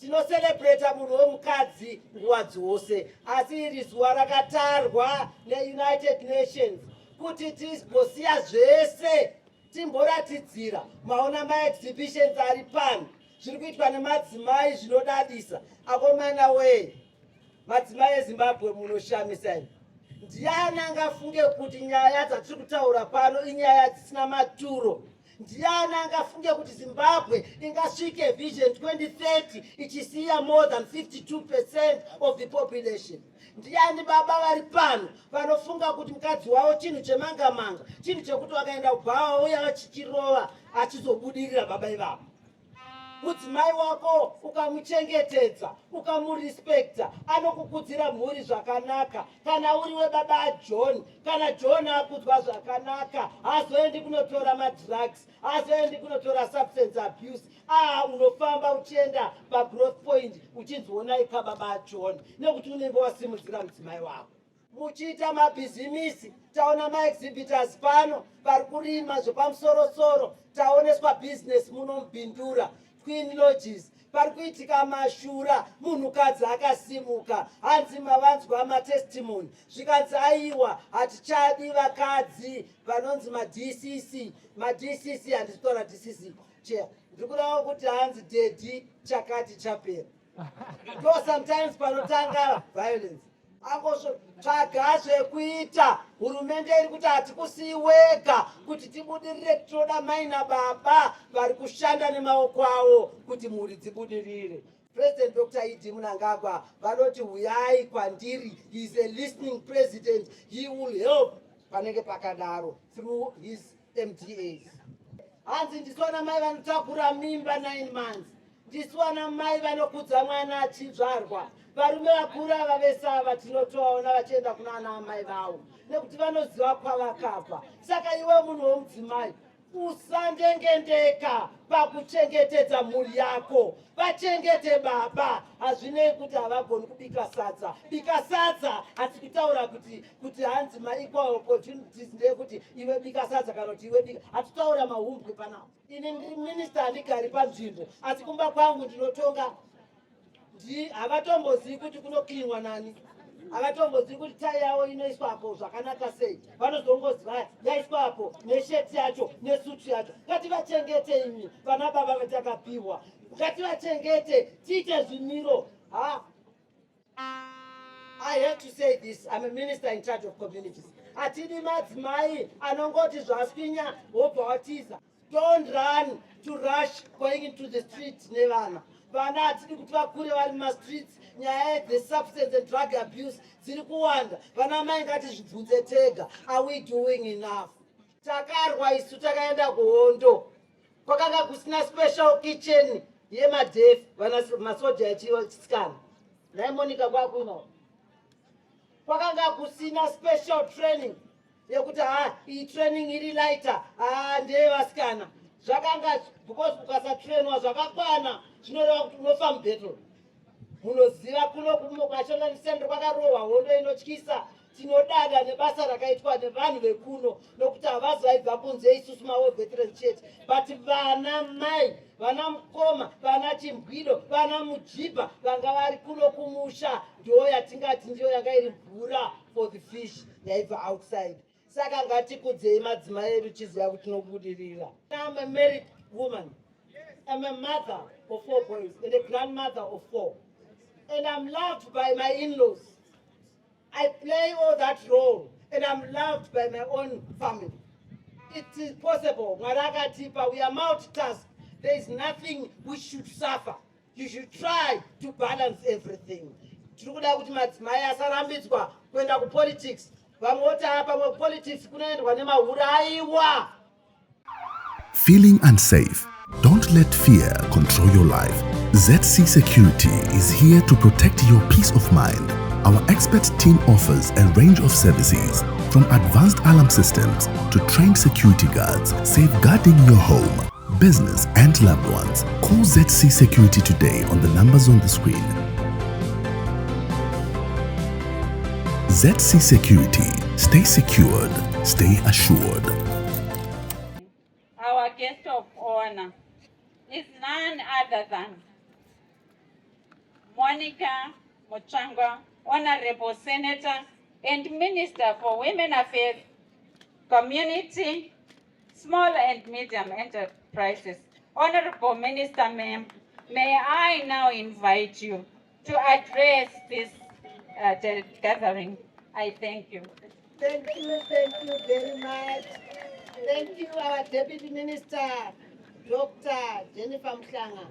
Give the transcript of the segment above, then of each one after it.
Tinocelebrata munhu womukadzi nguva dzose, asi iri zuva rakatarwa neUnited Nations kuti timbosiya zvese timboratidzira. Maona maexhibitions ari pano, zviri kuitwa nemadzimai zvinodadisa. Akomana wee, madzimai eZimbabwe munoshamisa imi. Ndiani angafunge kuti nyaya dzatiri kutaura pano inyaya dzisina maturo? Ndiani angafunge kuti Zimbabwe ingasvike Vision 2030 ichisiya more than 52% of the population? Ndiani baba vari pano vanofunga kuti mukadzi wavo chinhu chemanga-manga, chinhu chekuti vakaenda kubhawa uya vachichirova achizobudirira baba ivavo? Mudzimai wako ukamuchengetedza, ukamurespekta, anokukudzira mhuri zvakanaka. Kana uri webaba aJohn, kana John akudzwa zvakanaka, hazoendi kunotora madrugs, hazoendi kunotora substance abuse. Ah, unofamba uchienda pagrowth point uchinzi onai kababa aJohn, nekuti unenge wasimudzira mudzimai wako. Muchiita mabhizimisi, taona maexhibitors pano vari kurima zvepamusorosoro, taoneswa business muno muBindura, Queen Lodges, pari kuitika mashura, munhukadzi akasimuka, hanzi mavanzwa matestimony, zvikanzi aiwa hatichadi vakadzi vanonzi maDCC, maDCC handisi kutaura DCC chair, ndiri kureva kuti hanzi daddy chakati chapera. Ndo sometimes panotanga violence. Angotsvaga zvekuita. Hurumende iri kuti hatikusiyi wega kuti tibudirire, tinoda mai nababa vari kushanda nemaoko avo kuti mhuri dzibudirire. President Dr. ED Mnangagwa vanoti huyai kwandiri. He is a listening president. He will help panenge pakadaro through his MDAs. Hanzi ndisu ana mai vanotakura mimba 9 months, ndisu ana mai vanokudza mwana achizvarwa. Varume vakuru ava vese ava tinotovaona vachienda kuna ana amai vavo nekuti vanoziva kwavakabva. Saka iwe munhu womudzimai, usandengendeka pakuchengetedza mhuri yako. Vachengete baba, hazvinei kuti havagoni kubika sadza. Bika sadza, hati kutaura kuti hanzi maequal opportunities ndeyekuti iwe bika sadza kana kuti iwe bika. Hatitaura mahumbwe panapa. Ini ndiri minista, handigari panzvimbo, asi kumba kwangu ndinotonga. Havatombozivi kuti kunocleanwa nani, havatombozivi kuti tai yavo inoiswapo zvakanaka sei. Vanozongoziva yaiswapo nesheti yacho nesutu yacho. Ngativachengete imi vana baba vatakapiwa, ngativachengete, tiite zvimiro. Ha, I have to say this, I'm a minister in charge of communities. Hatidi madzimai anongoti zvaswinya wobva watiza. Don't run to rush going into the street nevana. Vana hatidi kuti vakure vari mumastreets. Nyaya yethe substance and drug abuse dziri kuwanda. Vana mai, ngatizvibvunze tega, are we doing enough? Takarwa isu, takaenda kuhondo, kwakanga kusina special kitchen yemadeaf vana masoja echisikana. Nhai Monica, kwakuno kwakanga kusina special training yekuti ha, iyi training iri lighter, ha, ndeyevasikana. Zvakanga because ukasatrainwa zvakakwana zvinoreva kuti unofa mubattle. Munoziva kuno kuMashonaland kwakarohwa hondo inotyisa. Tinodada nebasa rakaitwa nevanhu vekuno nokuti havazi vaibva kunze, isusu mawar veterans chete, but vana mai, vana mukoma, vana chimbwido, vana mujibha vanga vari kuno kumusha, ndo yatingati ndiyo yanga iri mvura for the fish yaibva outside. Saka ngatikudzei madzimai edu, tichiziva kuti tinobudirira. I'm a married woman. I'm a mother of four boys and a grandmother of four, and I'm loved by my in-laws. I play all that role and I'm loved by my own family. It is possible. Mwari akatipa, we are multitask. There is nothing we should suffer. You should try to balance everything. Tiri kuda kuti madzimai asarambidzwa kuenda kupolitics. Vamwe voti pamwe kupolitics kunoendwa nemahura. Aiwa. Feeling unsafe? Don't let fear control your life. ZC Security is here to protect your peace of mind. Our expert team offers a range of services from advanced alarm systems to trained security guards, safeguarding your home, business, and loved ones. Call ZC Security today on the numbers on the screen. ZC Security. Stay secured, stay assured. Our guest of honor is none other than Monica Mutsvangwa, Honorable Senator and Minister for Women Affairs, Community, Small and Medium Enterprises. Honorable Minister, ma'am, may I now invite you to address this gathering. I thank you. Thank you very much. Thank you, our Deputy Minister, Dr. Jennifer Mhlanga.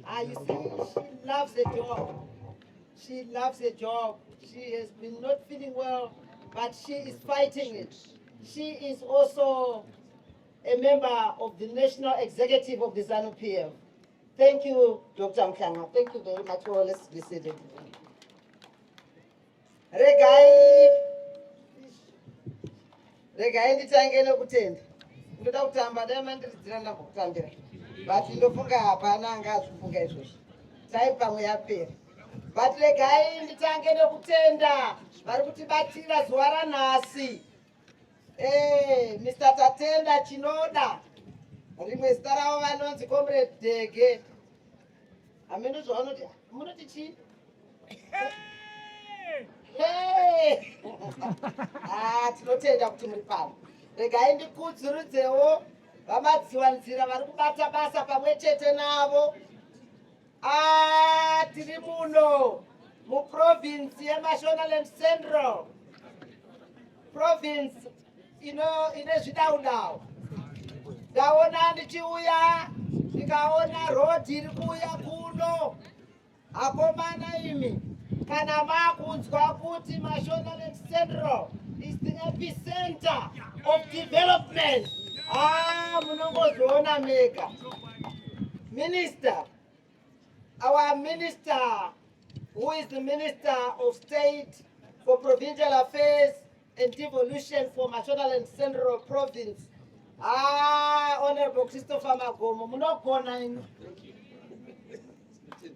Ah, you see, she loves the job. She loves the job. She has been not feeling well, but she is fighting it. She is also a member of the National Executive of the ZANU PF. Thank you, Dr. Mhlanga. Thank you very much. Well, let's be seated. Regai nditange nekutenda. Ndoda kutamba, dai mandiridzira ndambokutambira, but ndofunga hapana anga azvifunga izvozvo, tai pamwe yapera. But regai nditange nekutenda vari kutibatira zuva ranhasi. Mr Tatenda Chinoda, rimwe zita ravo vanonzi Comrade Dege. Hameno zvavanoti, munoti chii? Hey! Ah, tinotenda kuti muri pano. Regai ndikudzurudzewo vaMadziwanzira vari kubata basa pamwe chete navo. Ah, tiri muno muprovinsi yeMashonaland Central Province ino ine zvidaudau. Ndaona ndichiuya, ndikaona rodhi iri kuuya kuno. Akomana imi, kana makunzwa kuti Mashonaland Central is the epicenter of development, ah, munongozoona mega. Minister, our minister, who is the Minister of State for Provincial Affairs and Devolution for Mashonaland Central Province, ah, Honorable Christopher Magomo, munogona imi.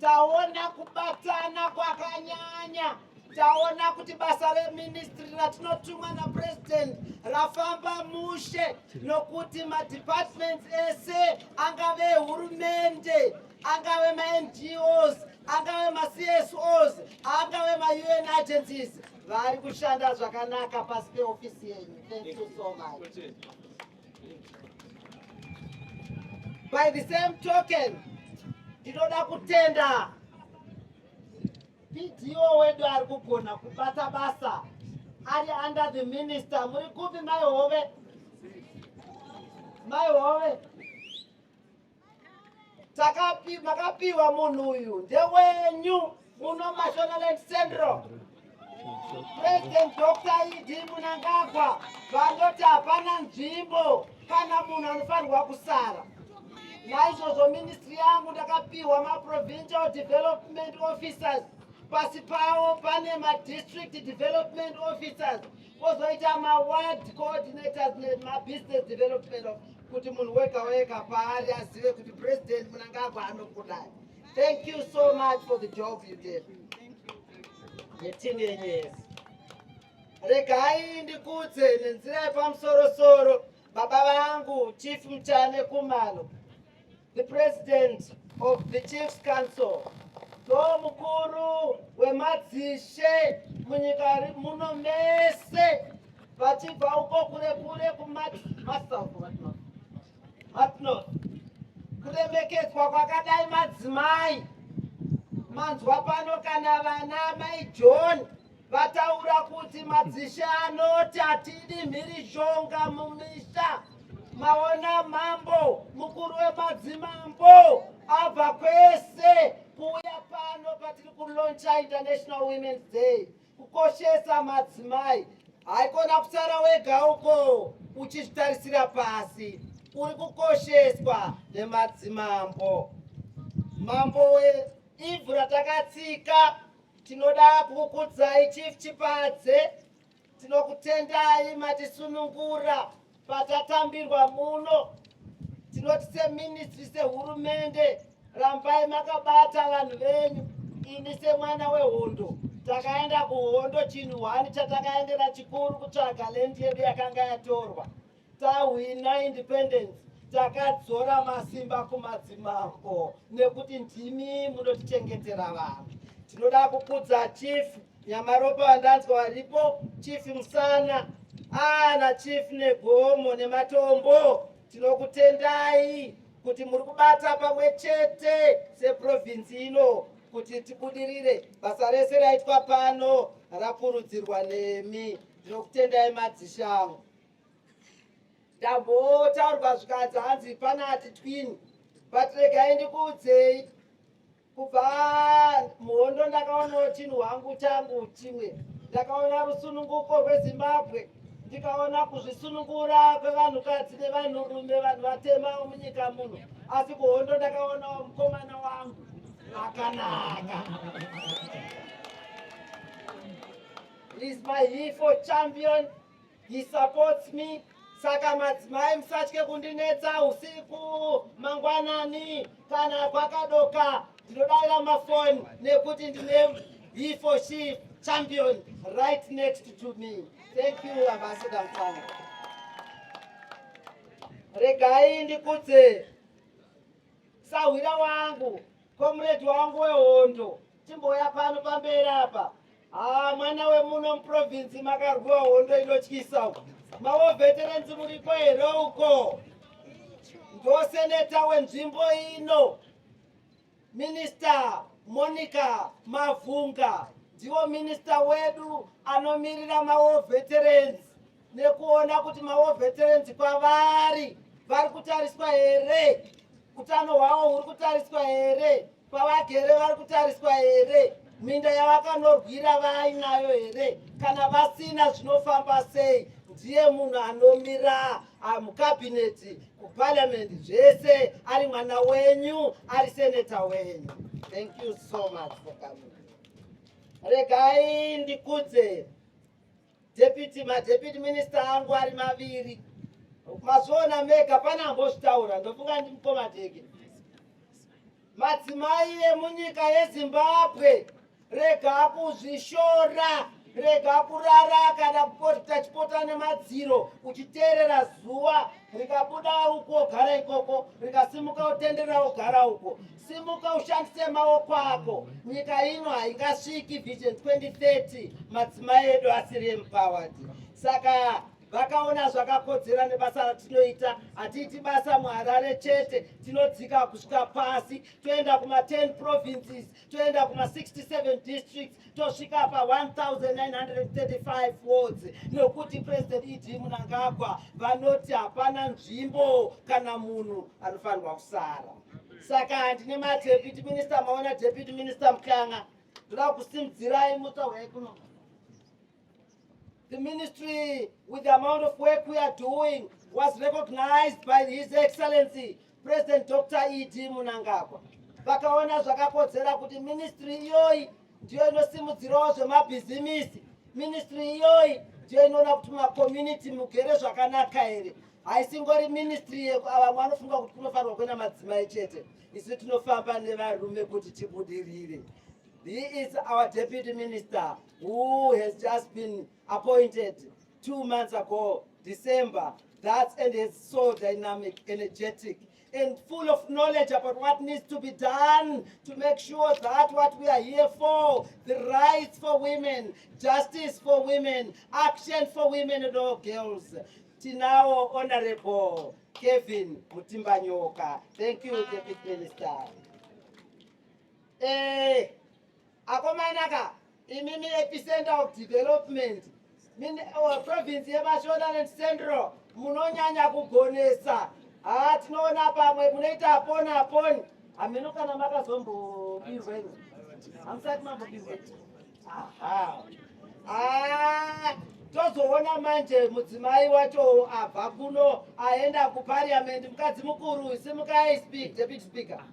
Taona kubatana kwakanyanya, taona kuti basa reministry ratinotumwa naPurezidendi rafamba mushe, nokuti madepartments ese, angave ehurumende, angave maNGOs, angave maCSOs, angave maUN agencies, vari kushanda zvakanaka pasi peofisi yenyu. Thank you so much. By the same token, ndinoda kutenda PDO wedu ari kugona kubata basa ari under the minister. Muri kupi, Mai Hove? Mai Hove, makapiwa munhu uyu, ndewenyu muno Mashonaland Central. President Dr ED Mnangagwa vanoti hapana nzvimbo kana munhu anofanirwa kusara. Naizvozvo ministry yangu ndakapiwa maprovincial development officers, pasi pavo pane madistrict development officers, kwozoita maward coordinators nemabusiness development, kuti munhu wega wega paari azive kuti President Mnangagwa anokudai. Thank you so much for the job you did netimu yenyu yese. Regai ndikudze nenzira yepamusorosoro baba vangu, Chief Mtshane Kumalo, the president of the Chiefs Council, ndo mukuru wemadzishe munyika muno mese, vachibva uko kure kure kumasouth, North. Kuremekedzwa kwakadai madzimai, manzwa pano kana vana mai John vataura kuti madzishe anoti hatidi mhirizhonga mumisha. Maona mambo mukuru wemadzimambo abva kwese kuuya pano patiri kulauncha International Women's Day, kukoshesa madzimai. Haikona kusara wega uko uchizvitarisira pasi, uri kukosheswa nemadzimambo. Mambo weivhu ratakatsika, tinoda kukudzai, Chief Chipadze. Tinokutendai, matisunungura patatambirwa muno. Tinoti seministry, sehurumende, rambai makabata vanhu venyu. Ini semwana wehondo, takaenda kuhondo, chinhu hwani chatakaendera chikuru kutsvaga land yedu yakanga yatorwa. Tahwina independence, takadzora masimba kumadzimambo, nekuti ndimi munotichengetera vanhu. Tinoda kukudza Chief Nyamaropa vandanzwa varipo, Chief Musana, ana Chief Negomo neMatombo. Tinokutendai kuti muri kubata pamwe chete seprovinsi ino kuti tibudirire. Basa rese raitwa pano rakurudzirwa nemi. Ndinokutendai madzishe angu. Ndambotaurwa zvikanzi hanzi pana ati twin, but regai ndikuudzei, kubva muhondo ndakaonawo chinhu wangu changu chimwe. Ndakaona rusununguko rweZimbabwe, ndikaona kuzvisunungura kwevanhukadzi nevanhurume, vanhu vatema munyika muno. Asi kuhondo ndakaonawo mukomana wangu akanaka. He is my HeFor champion. He supports me. Saka madzimai, musatye kundinetsa usiku, mangwanani, kana kwakadoka. Ndinodayira mafoni nekuti ndine he for she champion right next to me. Thank you, Ambassador Mtanga. Regai ndikudze sahwira wangu, comrade wangu wehondo. Timboya pano pamberi apa. Ha, mwana wemuno muprovinsi makarwiwa hondo inotyisa uko. Mawar veterans muriko here uko? Ndoseneta wenzvimbo ino, Minister Monica Mavhunga, ndiwo minista wedu anomirira mawar veterans nekuona kuti mawar veterans kwavari vari kutariswa here, utano hwavo huri kutariswa here, kwavagere vari kutariswa here, minda yavakanorwira vainayo here, kana vasina zvinofamba sei. Ndiye munhu anomira mukabhineti, kuparliament, zvese. Ari mwana wenyu, ari seneta wenyu. Thank you so much for coming. Regai ndikudze deputy, madeputy minister angu ari maviri. Mazviona mega, pana ambozvitaura, ndofunga ndimukoma Teke. Madzimai emunyika yeZimbabwe, rega kuzvishora, rega kurara kana kupota chipota nemadziro uchiteerera zuva. Rikabuda uko, gara ikoko, rikasimuka, utenderera, ugara uko. Simuka, ushandise maoko ako. Nyika ino haingasviki Vision 2030 madzimai edu asiri empowered. Saka vakaona zvakakodzera nebasa ratinoita. Hatiiti basa muHarare chete, tinodzika kusvika pasi, toenda kuma10 provinces, toenda kuma67 districts, tosvika pa1935 wards, nokuti President ED Mnangagwa vanoti hapana nzvimbo kana munhu anofanirwa kusara. Saka ndine madeputy minister. Maona Deputy Minister Mukanga, ndoda kusimudzirai mutaurai kuno. The ministry, with the amount of work we are doing, was recognized by His Excellency President Dr. E.D. Mnangagwa. Vakaona zvakakodzera kuti ministry iyoyi ndiyo inosimudzirawo zvemabhizimisi, ministry iyoyi ndiyo inoona kuti macommunity mugere zvakanaka here. Haisingori ministry vamwe vanofunga kuti kunofanirwa kuenda madzimai chete. Isu tinofamba nevarume kuti tibudirire. He is our deputy minister who has just been appointed 2 months ago, December. That's and is so dynamic, energetic, and full of knowledge about what needs to be done to make sure that what we are here for, the rights for women, justice for women, action for women and all girls. Tinawo Honorable Kevin Mutimbanyoka. Thank you, Deputy Minister. Akomanaka, imimi epicenter of development, province yeMashonaland Central, munonyanya kugonesa. Ha, tinoona pamwe munoita aponi aponi. Hameno kana makazombobirwa ino, hamusati mambobirwa. Aha. Ah, tozoona manje mudzimai wacho abva kuno aenda kupariamendi, mukadzi mukuru. Simukai, speak, Deputy Speaker.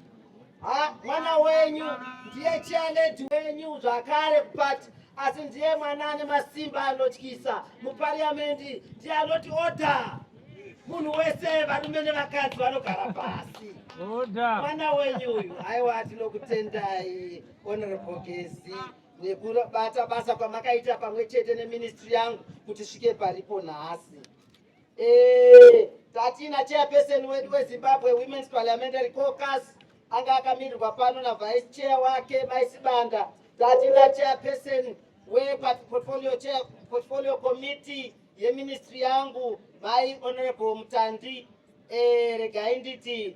Ha, mwana wenyu ndiye chairlady wenyu zvakare kupati, asi ndiye mwana ane masimba anotyisa mupariamendi. Ndiye anoti order, munhu wese, varume nevakadzi vanogara pasi. Order. Mwana wenyu uyu. Aiwa, tinokutendai, Honorable Gezi, nekubata basa kwamakaita pamwe chete neministry yangu kuti svike paripo nhasi. Tatina chairperson wedu weZimbabwe Women's Parliamentary Caucus, anga akamirirwa pano navice chair wake, Maisibanda. Tatina chairperson weportfolio chair, portfolio committee yeministry yangu, mai Honorable Mutandi. Regai nditi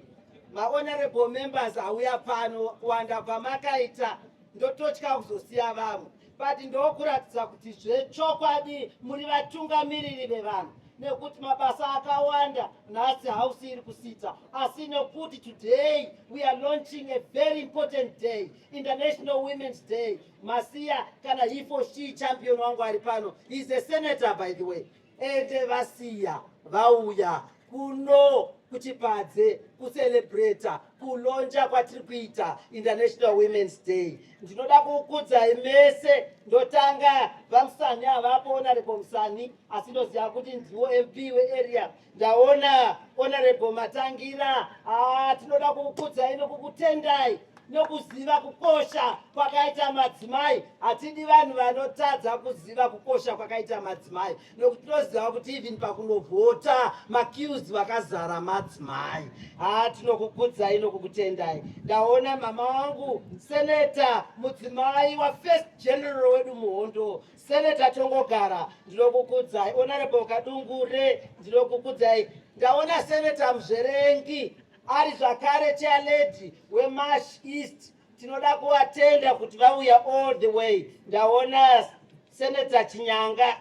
mahonorable members auya pano, kuwanda kwamakaita ndototya kuzosiya vamwe, but ndokuratidza kuti zvechokwadi muri vatungamiriri vevanhu, nekuti mabasa akawanda nhasi house iri kusita. Asi nekuti today we are launching a very important day, International Women's Day, masiya kana he for she champion wangu ari pano. He is a senator, by the way. Ende vasiya vauya kuno kuChipadze kucelebrata kulauncha kwatiri kuita International Women's Day. Ndinoda kukudzai mese. Ndotanga vaMusani, havapo Honorable Musani, asi ndoziva kuti ndiwo MP wearea. Ndaona Honorable Matangira. Ah, tinoda kukukudzai nokukutendai nokuziva kukosha kwakaita madzimai. Hatidi vanhu vanotadza kuziva kukosha kwakaita madzimai, nokuti tinoziva kuti even pakunovhota maqueues vakazara madzimai. Ha, tinokukudzai nokukutendai. Ndaona mama wangu seneta, mudzimai wafirst general wedu muhondo, Seneta Tongogara, ndinokukudzai. Honorable Kadungure, ndinokukudzai. Ndaona Seneta Muzverengi ari zvakare chairlady weMash East. Tinoda kuvatenda kuti vauya all the way. Ndaona Seneta Chinyanga,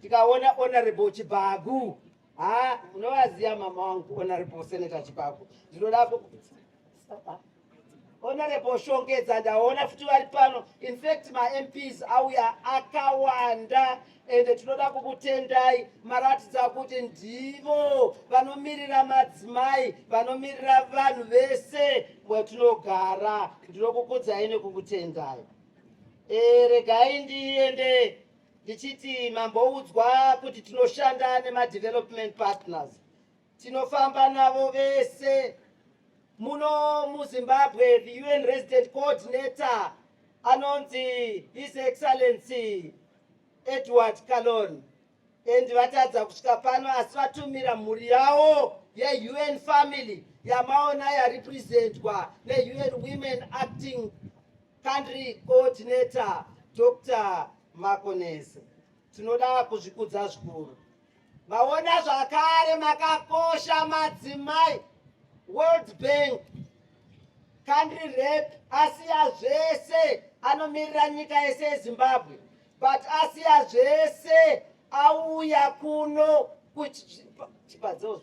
tikaona Honorable Chibagu. Ha, munovaziva mama wangu Honorable Senator Chibagu. Ndinoda Honorable Shongedza, ndaona futi vari pano. In fact, maMPs auya akawanda, ende tinoda kukutendai. Maratidza kuti ndivo vanomirira madzimai, vanomirira vanhu vese mwatinogara. Ndinokukudzai nekukutendai. Regai ndiende ndichiti mamboudzwa kuti tinoshanda nemadevelopment partners, tinofamba navo vese muno muZimbabwe. The UN resident coordinator anonzi His Excellency Edward Kallon, and vatadza kusvika pano, asi vatumira mhuri yavo yeUN family yamaona yarepresentwa neUN Women acting country coordinator, Dr Makonese. Tinoda kuzvikudza zvikuru. Maona zvakare makakosha madzimai. World Bank country rep asiya zvese, anomirira nyika yese yeZimbabwe, but asiya zvese auya kuno Chipadzewo,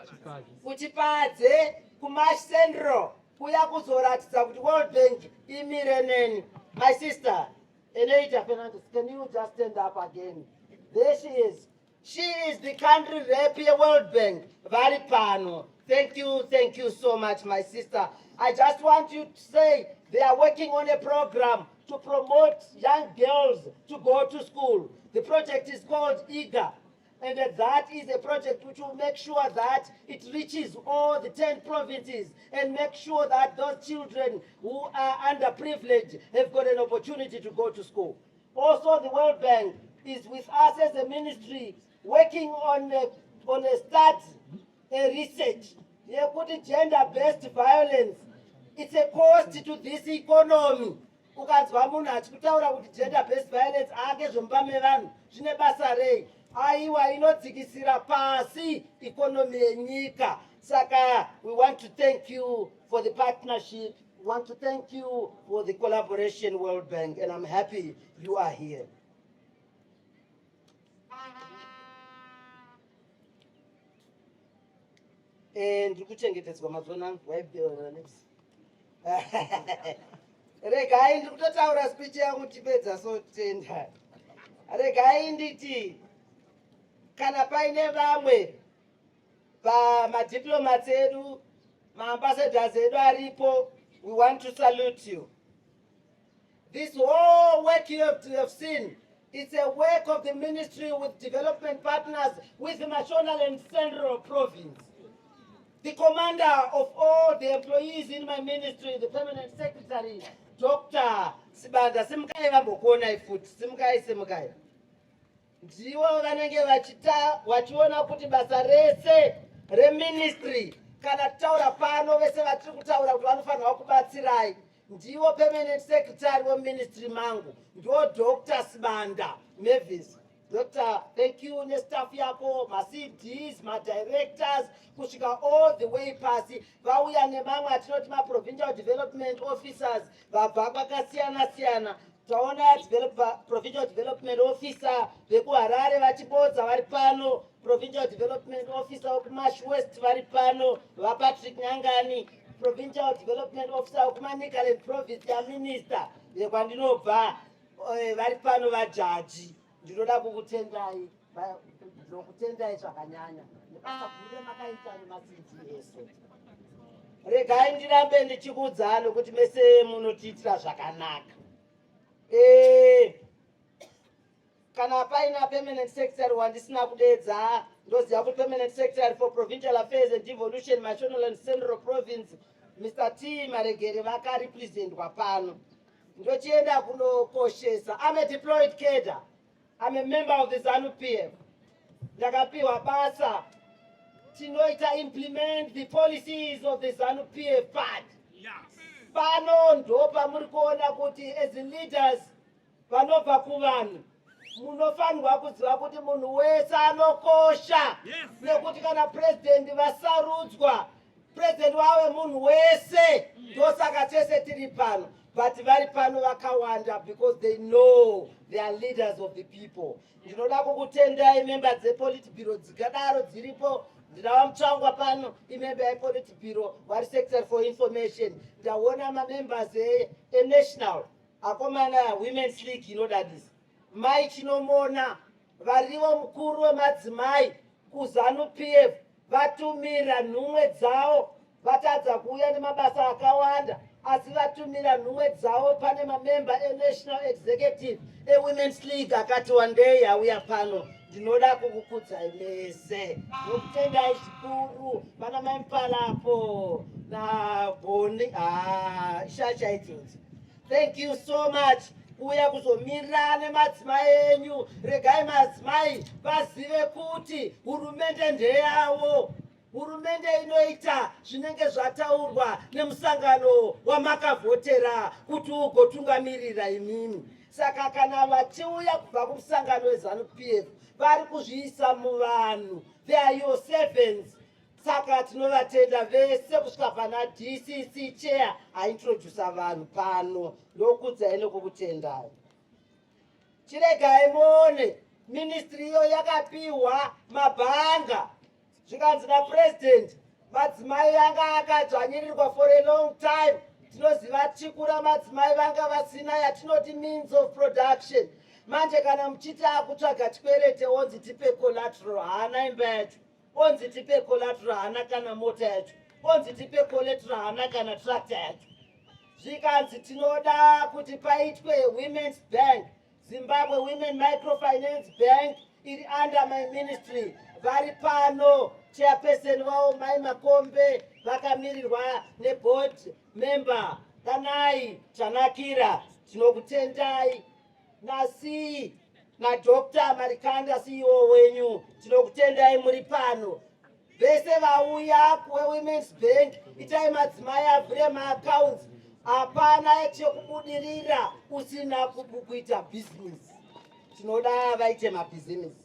Chipadze, kuChipadze, kuMash Central, kuya kuzoratidza kuti World Bank imire neni. My sister Eneita Fernandez, can you just stand up again? There she is. She is the country rep yeWorld Bank, vari pano. Thank you, thank you so much, my sister. I just want you to say they are working on a program to promote young girls to go to school. The project is called EAGER, and that is a project which will make sure that it reaches all the 10 provinces and make sure that those children who are underprivileged have got an opportunity to go to school. Also, the World Bank is with us as a ministry working on a study, a research, yekuti gender-based violence, it's a cost to this economy. Ukanzwa munhu achikutaura kuti gender based violence ake zvomba mevanhu zvine basa rei, aiwa, inodzikisira pasi economy yenyika. Saka we want to thank you for the partnership. We want to thank you for the collaboration, World Bank, and I'm happy you are here. Ndiri kuchengetedzwa mazuva angu. Regai, ndiri kutotaura speech yangu tipedza, so tenda. Regai nditi kana paine vamwe pamadiplomats edu, maambassadors edu aripo, we want to salute you. This whole work you have to have seen, it's a work of the ministry with development partners, with the Mashonaland Central Province. The commander of all the employees in my ministry, the permanent secretary, Dr. Sibanda, simukai vambokuonai futi. Simukai, simukai. Ndivo vanenge vachita vachiona kuti basa rese reministry, kana titaura pano vese vatiri kutaura kuti vanofanirwa kubatsirai. Ndiwo permanent secretary weministry mangu, ndo Dr Sibanda Mavis. Dr, thank you nestaff yako, maCDs, madirectors, kusvika all the way pasi. Vauya nemamwe atinoti maprovincial development officers vabva kwakasiyana siyana. Taona provincial development officer vekuHarare vachibodza vari pano, provincial development officer wekuMash West vari pano, vaPatrick Nyangani, provincial development officer wekuManicaland Province yaminister yekwandinobva, vari pano, vajaji. Ndinoda kukutendai, ndinokutendai zvakanyanya nebasa guru remakaita nemaCD ese. Regai ndirambe ndichikudza nokuti mese munotiitira zvakanaka. Kana paina permanent secretary wandisina kudedza, ndoziva kuti permanent secretary for provincial affairs and devolution, Mashonaland Central Province, Mr T Maregere, vakarepresentwa pano. Ndochienda kunokoshesa. I'm a deployed cadre. I'm a member of the ZANU PF. Ndakapiwa basa, tinoita implement the policies of the ZANU PF party. Pano ndo pamuri kuona kuti as leaders vanobva kuvanhu, munofanirwa kuziva kuti munhu wese anokosha, nekuti kana purezidendi vasarudzwa, purezidendi wave munhu wese. Ndosaka tese tiri pano, but vari pano vakawanda because they know they are leaders of the people. Ndinoda kukutendai, memba dzepolitburo dzikadaro dziripo. Ndinava Mutsvangwa pano, imemba yepolitburo, vari secretary for information. Ndaona mamembers enational, akomana, Women's League inodadisa. Mai Chinomona varivo mukuru wemadzimai kuZANU PF, vatumira nhumwe dzavo. Vatadza kuuya nemabasa akawanda, asi vatumira nhumwe dzavo. Pane mamemba enational executive eWomen's League akati wandei auya pano. Ndinoda kukukudzai mese nokutendai zvikuru. Vana mai Mupalapo naBoni, ha, ishasha idzodzo. Thank you so much kuuya kuzomirira nemadzimai enyu. Regai madzimai vazive kuti hurumende ndeyavo. Hurumende inoita zvinenge zvataurwa nemusangano wamakavhotera kuti ugotungamirira imimi. Saka kana vachiuya kubva kumusangano weZANU PF, vari kuzviisa muvanhu. They are your servants. Saka tinovatenda vese kusvika pana DCC chair aintrodusa vanhu pano. Ndokudzai nokukutendai. Chiregai muone, ministry iyo yakapiwa mabhanga, zvikanzi napurezidendi madzimai anga akadzvanyirirwa for a long time. Tinoziva tichikura madzimai vanga vasina yatinoti means of production. Manje kana muchiti akutsvaga chikwerete, onzi tipe collateral, haana imba yacho. Onzi tipe collateral, haana kana mota yacho. Onzi tipe collateral, haana kana tractor yacho. Zvikanzi tinoda kuti paitwe women's bank, Zimbabwe Women Microfinance Bank, iri under my ministry. Vari pano chairperson vavo, Mai Makombe, vakamirirwa neboard member Danai Chanakira. Tinokutendai nasi naDr Marikanda, CEO wenyu. Tinokutendai muri pano. Vese vauya kuweWomen's Bank, itai madzimai avhure maaccounts. Hapana chekubudirira usina kuita bhizinesi. Tinoda vaite mabhizinesi.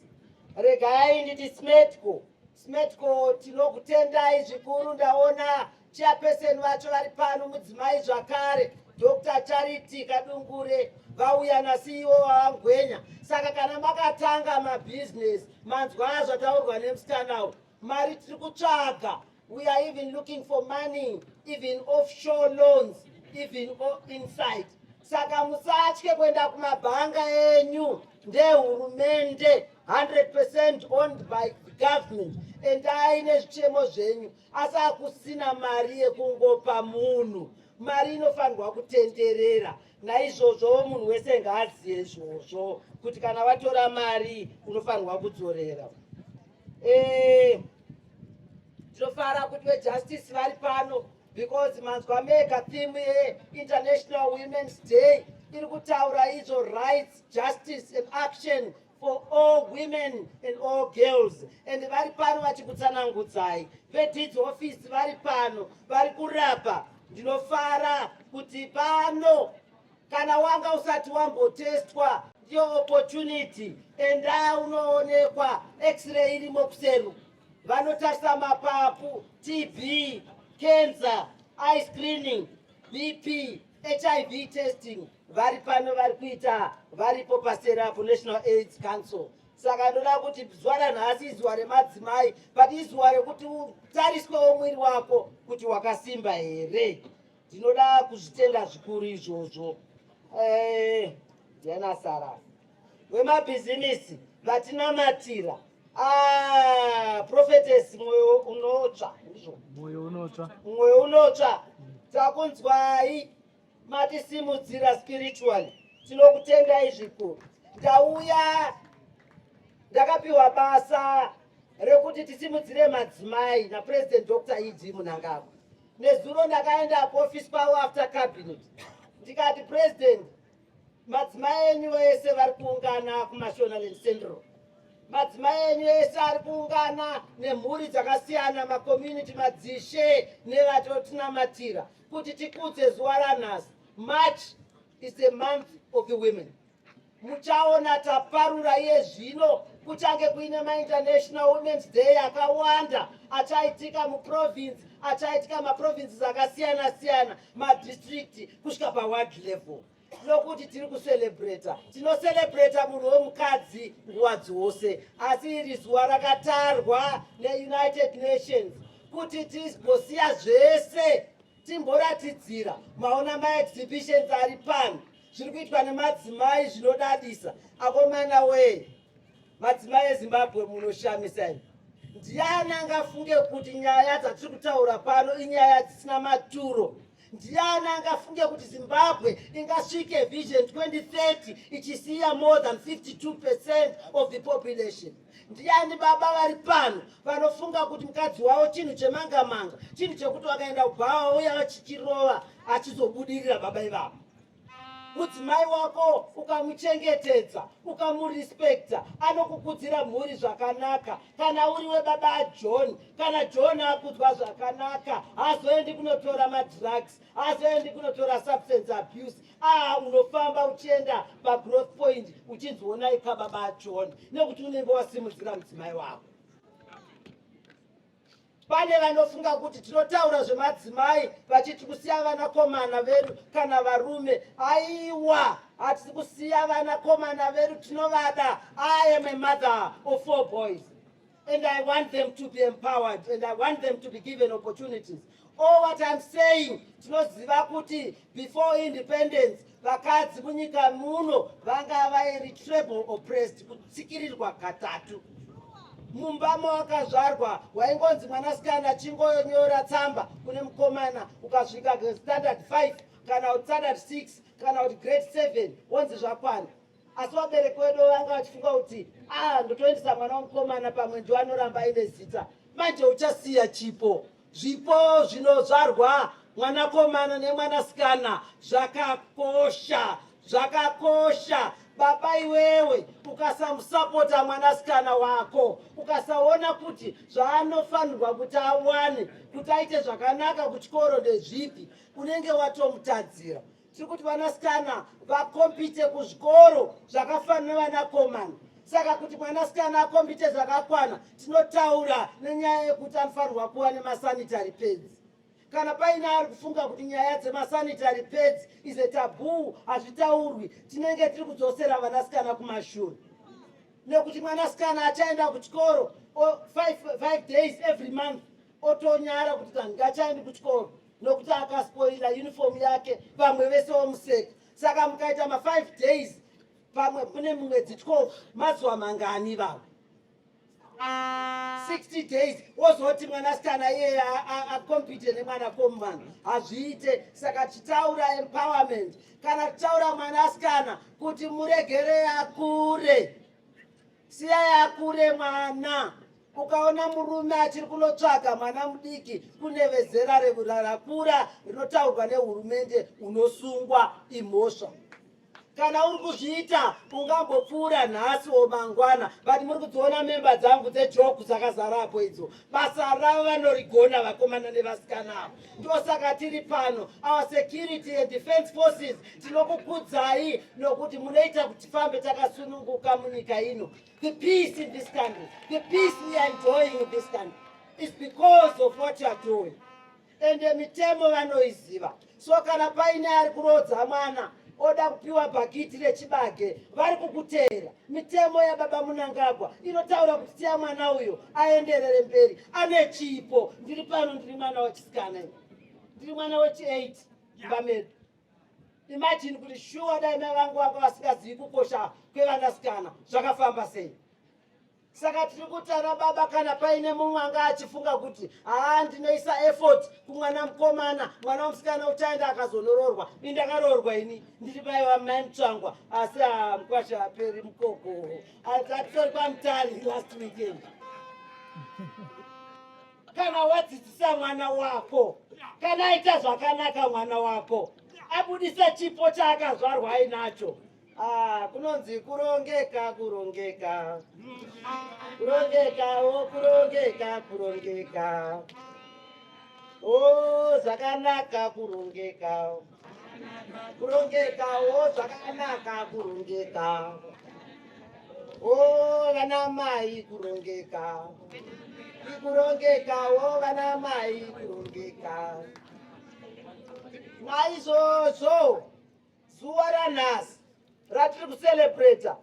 Regai nditi SMEDCO. SMEDCO, tinokutendai zvikuru. Ndaona chairperson vacho vari pano, mudzimai zvakare, Dr Charity Kadungure, vauya naCEO vaVaNgwenya. Saka kana makatanga mabhizinesi, manzwa zvataurwa nemusikanawo, mari tiri kutsvaga. We are even looking for money, even offshore loans, even inside. Saka musatye kuenda kumabhanga enyu, ndehurumende, 100% owned by the government. Endai nezvichemo zvenyu. Asi hakusina mari yekungopa munhu. Mari inofanirwa kutenderera. Naizvozvo munhu wese ngaazive izvozvo kuti kana watora mari unofanirwa kudzorera. Tinofara kuti vejustice vari pano because manzwa mega theme yeInternational Women's Day iri kutaura izvo, rights, justice and action for all women and all girls, and vari pano vachikutsanangudzai. VeDeeds Office vari pano, vari kurapa. Ndinofara kuti pano kana wanga usati wambotestwa, ndiyo opportunity. Enda unoonekwa, x-ray irimo kuseri, vanotarisa mapapu, TB, cancer, eye screening, BP, HIV testing. Vari pano, vari kuita, varipo paseri apo, National AIDS Council. Saka ndoda kuti zuva ranhasi izuva remadzimai, but izuva rekuti utariswewo mwiri wako kuti wakasimba here. Ndinoda kuzvitenda zvikuru izvozvo. Ndiana Sara wemabhizimisi vatinamatira. Ah, Prophetess Mwoyo Unotsva, ndizvo? Mwoyo Unotsva. Mwoyo Unotsva, takunzwai, matisimudzira spiritually, tinokutendai zvikuru. Ndauya ndakapiwa basa rekuti tisimudzire madzimai naPresident Dr ED Mnangagwa. Nezuro ndakaenda kuofisi kwavo after cabinet, ndikati, "President, madzimai enyu ese vari kuungana kuMashonaland Central, madzimai enyu ese ari kuungana nemhuri dzakasiyana, macommunity, madzishe nevatotinamatira kuti tikudze zuva ranhasi. March is the month of the women. Muchaona taparura iye zvino, kuchange kuine maInternational Women's Day akawanda achaitika muprovince, achaitika maprovinces akasiyana siyana, madistrict, kusvika paward level, nokuti tiri kucelebrata, tinocelebrata munhu wemukadzi nguva dzose. Asi iri zuva rakatarwa neUnited Nations kuti timbosiya zvese, timboratidzira. Maona maexhibitions ari pano, zviri kuitwa nemadzimai zvinodadisa. Akomana wee, madzimai eZimbabwe munoshamisa imi. Ndiani angafunge kuti nyaya dzatiri kutaura pano inyaya dzisina maturo? Ndiani angafunge kuti Zimbabwe ingasvike Vision 2030 ichisiya more than 52% of the population? Ndiani baba vari pano vanofunga kuti mukadzi wavo chinhu chemangamanga, chinhu chekuti vakaenda kubhawa uya vachichirova achizobudirira baba ivavo? Mudzimai wako ukamuchengetedza, ukamurespekta, anokukudzira mhuri zvakanaka. Kana uri webaba aJohn, kana John akudzwa zvakanaka, hazoendi kunotora madrugs, hazoendi kunotora substance abuse. Ah, unofamba uchienda pagrowth point uchinzionai kababa aJohn, nekuti unenge wasimudzira mudzimai wako. Pane vanofunga kuti tinotaura zvemadzimai vachiti kusiya vanakomana vedu kana varume. Aiwa, hatisi kusiya vanakomana vedu, tinovada. I am a mother of four boys and I want them to be empowered and I want them to be given opportunities. All what I'm saying, tinoziva kuti before independence vakadzi munyika muno vanga vairi treble oppressed, kutsikirirwa katatu. Mumba mawakazvarwa waingonzi mwanasikana chingonyora tsamba kune mukomana, ukasvika standard 5 kana kuti standard 6 kana kuti grade 7, wonzi zvakwana. Asi vabereki vedu vanga vachifunga kuti, "A, ndotoendesa mwana womukomana, pamwe ndiwo anoramba aine zita." Manje uchasiya chipo. Zvipo zvinozvarwa mwanakomana nemwanasikana zvakakosha, zvakakosha. Baba iwewe, ukasamusapota mwanasikana wako, ukasaona kuti zvaanofanirwa kuti awane kuti aite zvakanaka kuchikoro ndezvipi, unenge watomutadzira. Tiri kuti vanasikana vacompete kuzvikoro zvakafanana nevanakomana. Saka kuti mwanasikana acompete zvakakwana, tinotaura nenyaya yekuti anofanirwa kuva nemasanitary pads. Kana paine ari kufunga kuti nyaya dzemasanitary pads is a taboo, hazvitaurwi, tinenge tiri kudzosera vanasikana kumashure, nekuti mwanasikana achaenda kuchikoro 5 days every month, otonyara kuti handingachaendi kuchikoro nokuti akaspoila uniform yake, vamwe vese vomuseka. Saka mukaita ma5 days pamwe mune mumwedzi 12, mazuva mangani ivavo? 60 days. Wozoti mwanasikana iyeye acompete nemwanakomana, hazviite. Saka tichitaura empowerment, kana tichitaura mwanasikana kuti muregere akure, siyai akure mwana. Ukaona murume achiri kunotsvaga mwana mudiki kune vezera rakura rinotaurwa nehurumende, unosungwa, imhosva. Kana uri kuzviita, ungambopfuura nhasi o mangwana, but muri kudziona memba dzangu dzejoku dzakazarapo idzo. Basa ravo vanorigona, vakomana nevasikana avo. Ndosaka tiri pano. Our security and defense forces, tinokukudzai nokuti munoita kuti tifambe takasununguka munyika ino. The peace in this country, the peace we are enjoying in this country is because of what you are doing. Ende mitemo vanoiziva. So kana paine ari kurodza mwana, oda kupiwa bhakiti rechibage, vari kukuteera. Mitemo yababa Mnangagwa inotaura kuti siya mwana uyo aenderere mberi, ane chipo. Ndiri pano, ndiri mwana wechisikana, ndiri mwana wechi8 mumba medu. Imagine kuti shuwa dai mai vangu vanga vasingazivi kukosha kwevanasikana, zvakafamba sei? Saka tiri kuti, ana baba, kana paine mumwe anga achifunga kuti, "Haa, ndinoisa effort kumwana mukomana, mwana womusikana uchaenda akazonoroorwa," ini ndakaroorwa, ini ndiri mai vamai Mutsvangwa, asi mukwasha aperi mukoko. Atitori kwaMutare last weekend. Kana wadzidzisa mwana wako, kana aita zvakanaka, mwana wako abudisa chipo chaakazvarwa ainacho. Ah, kunonzi kurongeka, kurongeka, kurongeka o, kurongeka, kurongeka o, zvakanaka kurongeka, kurongeka o, zvakanaka kurongeka o, vana mai, kurongeka, kurongeka o, vana mai, kurongeka. Naizvozvo zuva ranhasi ratiri kucelebrata,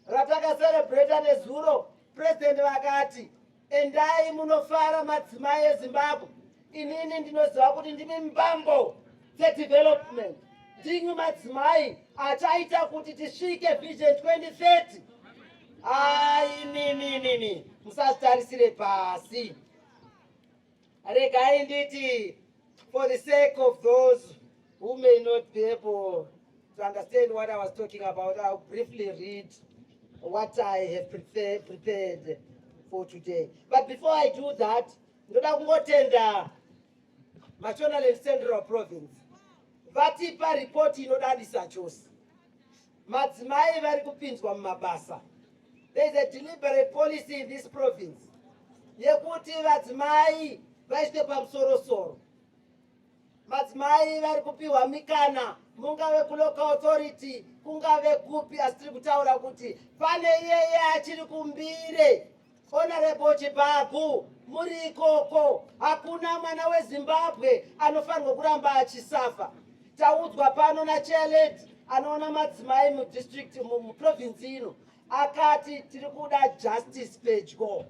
ratakacelebrata nezuro, Purezidendi vakati, "Endai munofara, madzimai eZimbabwe. Inini ndinoziva kuti ndimi mbambo dzedevelopment, ndimwi madzimai achaita kuti tisvike Vision 2030." Ai, mimimimi, musazvitarisire pasi. Regai nditi, for the sake of those who may not be able to understand what I was talking about, I'll briefly read what I have prepared for today. But before I do that, ndoda kungotenda Mashonaland Central Province. Vatipa ripoti inodadisa chose. Madzimai vari kupinzwa mumabasa. There is a deliberate policy in this province yekuti vadzimai vaiswe pamusorosoro. Madzimai vari kupiwa mikana, mungave kulocal authority, kungave kupi, asi tiri kutaura kuti pane iyeye achiri kuMbire. Honorable Chibagu, muri ikoko, hakuna mwana weZimbabwe anofanirwa kuramba achisuffer. Taudzwa pano nachairlady anoona madzimai mudistrict, muprovince ino, akati tiri kuda justice pedyo.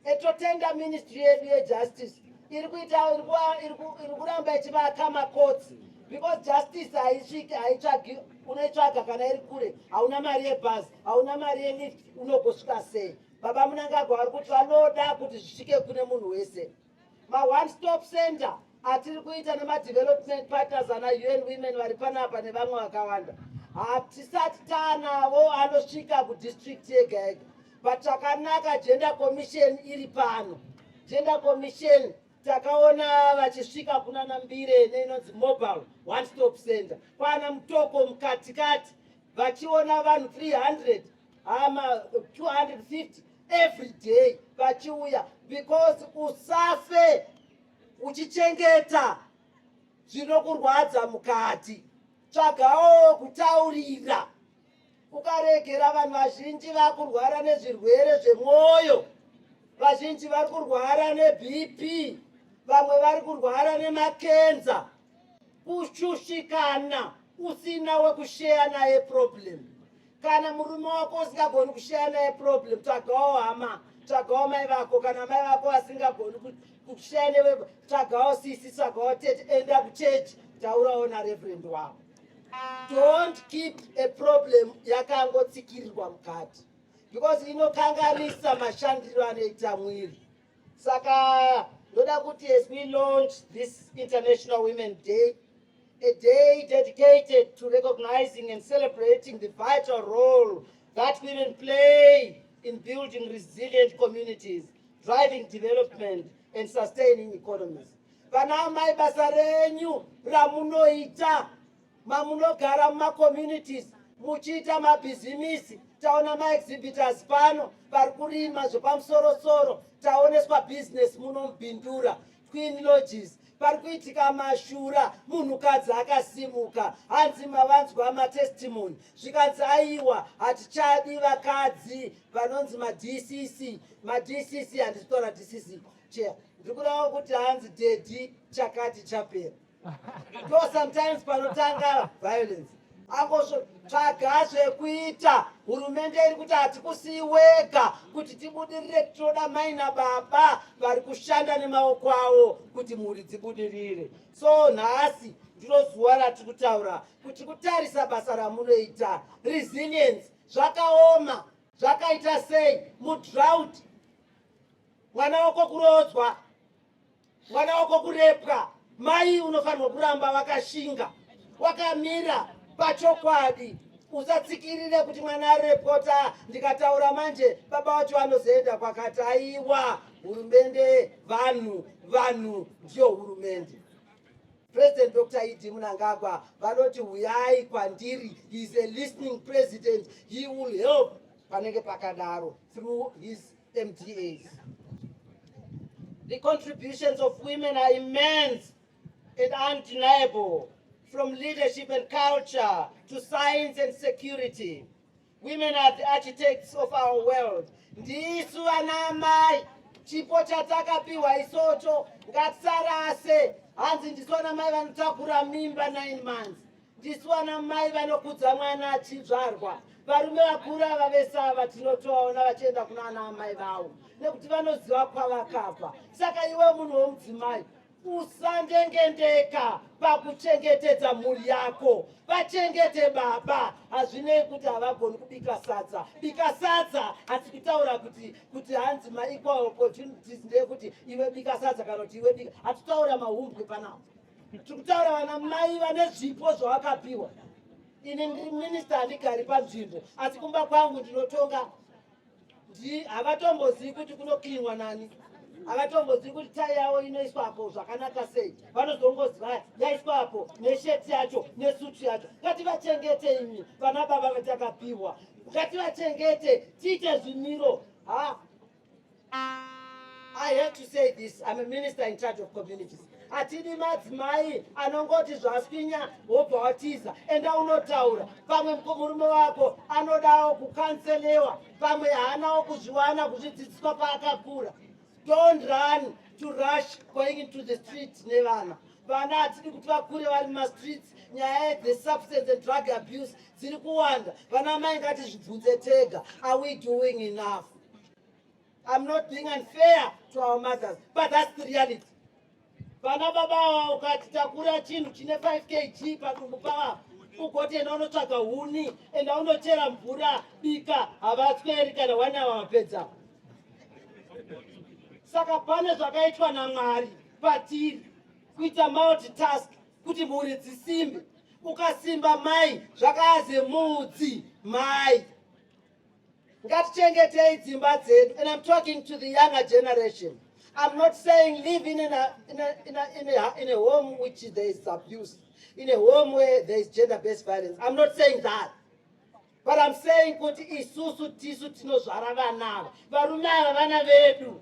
Etotenda ministry yedu yejustice iri kuita, iri kuramba ichivaka macourts, because justice haisviki, haitsvagi. Unoitsvaga kana iri kure, hauna mari yebhazi, hauna mari yelift, unogosvika sei? Baba Mnangagwa vari kuti vanoda kuti zvisvike kune munhu wese. Ma-one stop center atiri kuita nemadevelopment partners, ana UN Women vari panapa nevamwe vakawanda, hatisati taanavo anosvika kudistrict yega yega. But chakanaka, Gender Commission iri pano. Gender Commission takaona vachisvika kunana Mbire neinonzi mobile one stop center, kwana Mutoko mukatikati, vachiona vanhu 300 ama 250 every day vachiuya, because usafe uchichengeta zvinokurwadza mukati. Tsvagawo kutaurira. Ukaregera, vanhu vazhinji vakurwara nezvirwere zvemwoyo, vazhinji vari kurwara neBP, vamwe vari kurwara nemakenza, kushushikana usina wekushare naye problem. Kana murume wako usingagoni kushare naye problem, tsvagawo hama, tsvagawo mai vako. Kana mai vako vasingagoni kushare newe, tsvagawo sisi, tsvagawo tete, enda kuchechi, taurawo nareverend wako. Don't keep a problem yakangotsikirirwa mukati, because inokanganisa mashandiro anoita mwiri. Saka ndoda kuti, as we launch this International Women Day, a day dedicated to recognizing and celebrating the vital role that women play in building resilient communities, driving development and sustaining economies, vana amai, basa renyu ramunoita mamunogara mumacommunities. Muchiita mabhizimisi, taona maexhibitors pano vari kurima zvepamusorosoro, taoneswa business muno muBindura, Twin Lodges. Pari kuitika mashura, munhukadzi akasimuka, hanzi mavanzwa matestimony, zvikanzi aiwa, hatichadi vakadzi vanonzi maDCC. MaDCC, handisi kutaura DCC chair, ndiri kudawo kuti hanzi daddy chakati chapera. Ndo sometimes panotanga violence. Angotsvaga zvekuita. Hurumende iri kuti hatikusii wega kuti tibudirire, tinoda mai nababa vari kushanda nemaoko avo kuti mhuri dzibudirire. So nhasi ndiro zuva ratiri kutaura kuti kutarisa basa ramunoita, resilience. Zvakaoma, zvakaita sei mudrought, mwana wako kuroodzwa, mwana wako kurepwa, mai unofanirwa kuramba wakashinga, wakamira pachokwadi. Usatsikirire kuti mwana arepota, ndikataura manje baba vacho vanozoenda kwakati. Aiwa, hurumende vanhu, vanhu ndiyo hurumende. President Dr ED Mnangagwa vanoti, "Huyai kwandiri." He is a listening president. He will help panenge pakadaro through his MDAs. The contributions of women are immense and undeniable, from leadership and culture to science and security. Women are the architects of our world. Ndisu vana amai, chipo chatakapiwa isocho ngatisarase. Hanzi ndisu vana mai vanotakura mimba 9 months, ndisu vana mai vanokudza mwana achizvarwa. Varume vakuru ava vese ava tinotovaona vachienda kuna ana amai vavo nekuti vanoziva kwavakabva. Saka iwe munhu womudzimai, usandengendeka pakuchengetedza mhuri yako. Vachengete baba, hazvinei kuti havagoni kubika sadza. Bika sadza, hasi kutaura kuti hanzi maequal opportunities ndeyekuti iwe bika sadza kana kuti iwe bika. Hatitaura mahumbwe panapa, tiri kutaura vana mai vane zvipo zvavakapiwa. Ini ndiri minista, handigari panzvimbo, asi kumba kwangu ndinotonga. Havatombozivi kuti kunocleanwa nani, havatombozivi kuti tai yavo inoiswapo zvakanaka sei. Vanozongoziva yaiswapo nesheti yacho nesutu yacho. Ngativachengete imi vana baba vatakapiwa, ngativachengete, tiite zvimiro. Ha, I have to say this. I'm a minister in charge of communities. Hatidi madzimai anongoti zvaswinya wobva watiza. Enda unotaura. Pamwe murume wako anodawo kucounselewa, pamwe haanawo kuzviwana kuzvidzidziswa paakakura. Don't run to rush going into the street nevana. Vana hatidi kuti vakure vari mumastreets. Nyaya the substance and drug abuse dziri kuwanda. Vana mai, ngatizvibvunze tega, are we doing enough? I'm not being unfair to our mothers, but that's the reality. Vana baba ava, ukati takura chinhu chine 5 kg padumbu pava, ugoti enda unotsvaga huni, enda unochera mvura, bika, havatsweri kana one hour vapedza. Saka pane zvakaitwa naMwari patiri kuita multitask kuti mhuri dzisimbe. Ukasimba mai, zvakaze mudzi mai. Ngatichengetei dzimba dzedu. And I'm talking to the younger generation. I'm not saying live in a home which there is abuse, in a home where there is gender based violence. I'm not saying that, but I'm saying kuti isusu tisu tinozvara vana ava, varume ava vana vedu.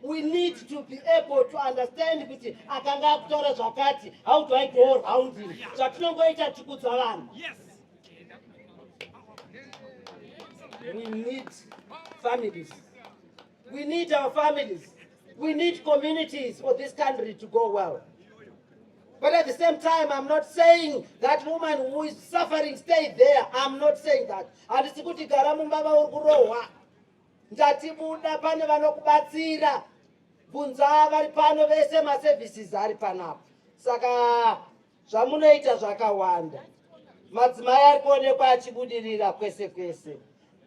We need to be able to understand kuti akanga akutaura zvakati, how do I go round him? Zvatinongoita tikudza vanhu. We need families. We need our families. We need communities for this country to go well. But at the same time, I'm not saying that woman who is suffering, stay there. I'm not saying that. Handisi kuti gara mumba mauri kurohwa. Ndati buda, pane vanokubatsira. Bvunza vari pano vese, maservices ari panapa. Saka zvamunoita zvakawanda. Madzimai ari kuonekwa achibudirira kwese kwese.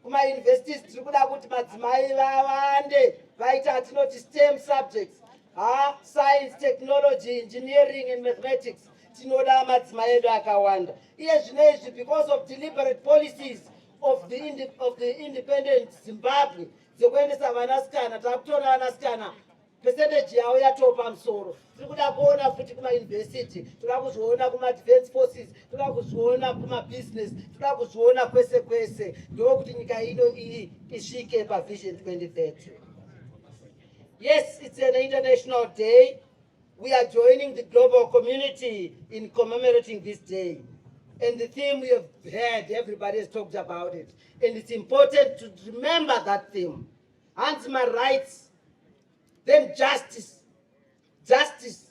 Kumauniversities tiri kuda kuti madzimai vawande vaita atinoti STEM subjects, ha, science, technology, engineering and mathematics. Tinoda madzimai edu akawanda. Iye zvino izvi, because of deliberate policies of the independent Zimbabwe dzekuendesa vanasikana, takutora vanasikana. Percentage yavo yatoo pamusoro. Tiri kuda kuona futi kumayunivhesiti, toda kuzviona kumadefense forces, toda kuzviona kumabusiness, toda kuzviona kwese kwese. Ndokuti nyika ino iyi isvike paVision 2030. Yes, it's an international day. We are joining the global community in commemorating this day. And the theme we have heard, everybody has talked about it. And it's important to remember that theme. Hanzi rights, then justice. Justice.